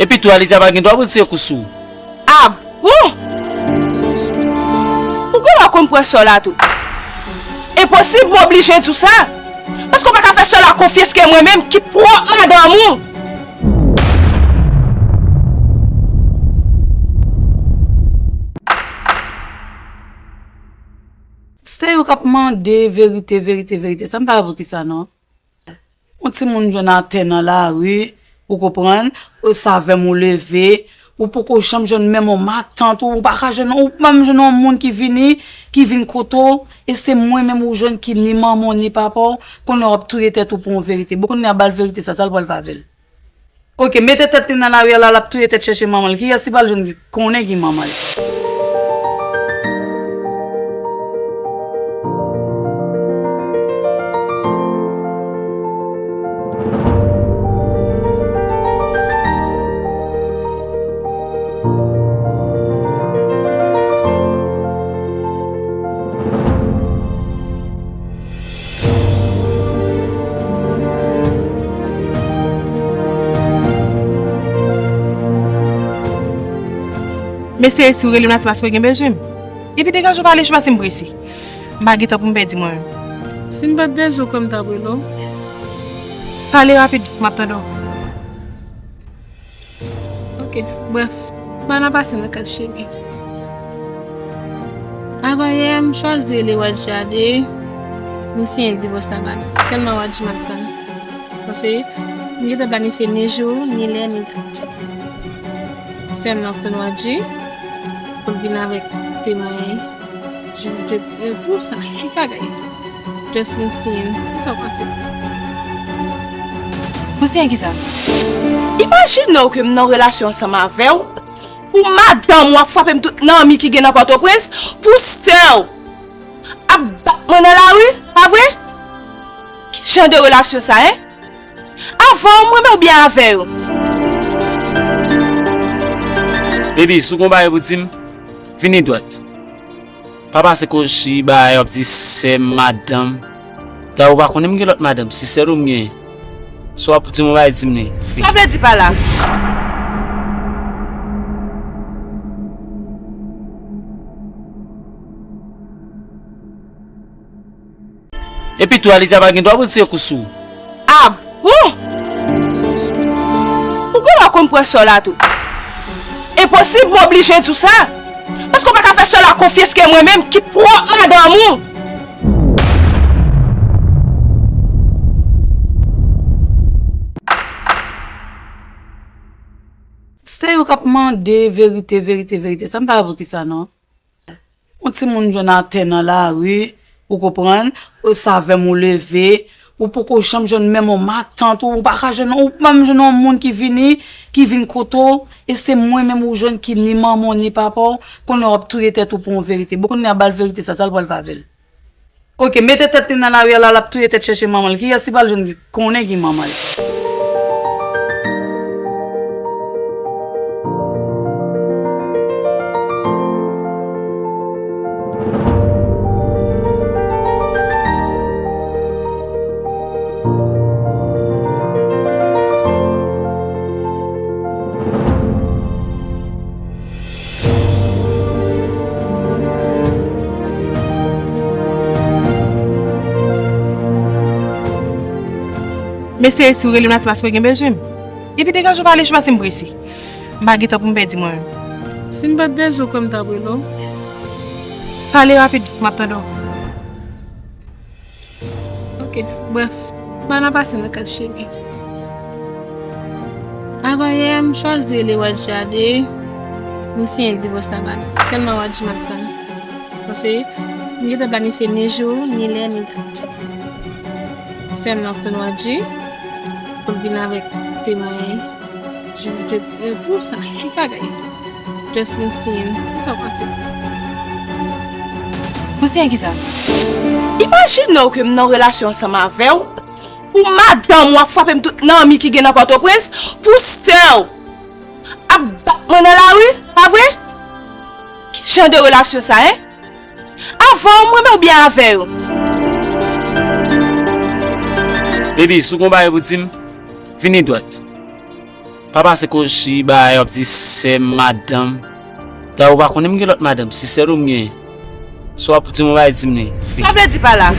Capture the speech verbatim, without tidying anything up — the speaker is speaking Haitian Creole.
Epi tou, Alidja pa gen dwa pou l tire kou sou ou. Ah bon? Ou genlè konn pran sò la tou. Enposib, m oblije di w sa. Paske w pa ka fè sè w la konfyans ke mwen menm ki pwòp madanm ou. Se yo k ap mande verite, verite, verite. Sa m pa wè poukisa non. Yon timoun jwenn atè nan lari, ou konprann, e savèm ou leve, ou poko janm jwenn menm yon matant, ou pa ka jwenn, ou pa menm jwenn yon moun ki vini, ki vin kote w, e se mwen menm ou jwenn ki ni manman w, ni papa w, kounye a w ap touye tèt ou pou yon verite. Bon, kounye a ba l verite sa, sa l pral fè avè l? Oke, mete tèt li nan lari a la, l ap touye tèt chèche manman l. Kiyès li pral jwenn ki konnen ki manman l? Mesye, si w rele m la, se paske w gen bezwen m. Epi degaje w pale, chou, paske m prese. M pa gen tan pou m pèdi mwen menm. Si m pa t bezwen w, kwè m t ap rele w. Pale rapid, m ap tande w. Ok, brèf, bagay la pase nan kat cheri. Avan yè, m chwazi rele Wadjade, m siyen divòs la ba li. Sèlman Wadji m ap tann. Paske m gentan planifye ni jou, ni lè, ni dat. Sèlman m ap tann Wadji pou l vin avèk temwen. Jis de, e, pou sa, tout bagay. Just vin siyen. Kisa w panse? Pou siyen kisa? Imajine w ke m nan relasyon ansanm avè w, pou madanm w ap frape m tout nan mi ki gen nan Pòtoprens, pou sè w ap bat mwen nan lari, pa vre? Ki jan de relasyon sa, en? Avan w mwen menm oubyen avè yo? Baby, si w gon bagay pou di m, vini dwat. Pa pase kochi, bagay w ap di sè m, madanm. Dayè, ou pa konnen m gen lòt madanm, se sèl ou m genyen. Si w ap di m yon bagay, di m li. Sa vle di pa la? Epi tou, Alidja pa gen dwa pou l tire kou sou ou. Ah bon? Ou genlè konn pran sè w la tou. Enposib, m oblije di w sa. Paske w pa ka fè sè w la konfyans ke mwen menm ki pwòp madanm ou. Se yo k ap mande verite, verite, verite. Sa m pa wè poukisa non. Yon timoun jwenn atè nan lari, ou konprann, e savèm ou leve, ou poko janm jwenn menm yon matant, ou pa ka jwenn, ou pa menm jwenn yon moun ki vini, ki vin kote w, e se mwen menm ou jwenn ki ni manman w, ni papa w, kounye a w ap touye tèt ou pou yon verite. Bon, kounye a ba l verite sa, sa l pral fè avè l? Oke, mete tèt li nan lari a la, l ap touye tèt chèche manman l. Kiyès li pral jwenn ki konnen ki manman l? Mesye, si w rele m la, se paske w gen bezwen m. Epi degaje w pale, chou, paske m prese. M pa gen tan pou m pèdi mwen menm. Si m pa t bezwen w, kwè m t ap rele w. Pale rapid, m ap tande w. Ok, brèf, bagay la pase nan kat cheri. Avan yè, m chwazi rele Wadjade, m siyen divòs la ba li. Sèlman Wadji m ap tann. Paske m gentan planifye ni jou, ni lè, ni dat. Sèlman m ap tann Wadji pou l vin avèk temwen. Jis de, e, pou sa, tout bagay. Just vin siyen. Kisa w panse? Pou siyen kisa? Imajine w ke m nan relasyon ansanm avè w, pou madanm w ap frape m tout nan mi ki gen nan Pòtoprens, pou sè w ap bat mwen nan lari, pa vre? Ki jan de relasyon sa, en? Avan w mwen menm oubyen avè yo? Baby, si w gon bagay pou di m, vini dwat. Pa pase kochi, bagay, w ap di sè m, madanm. Dayè, ou pa konnen m gen lòt madanm, se sèl ou m genyen. Si w ap di m yon bagay, di m li. Sa w vle di pa la?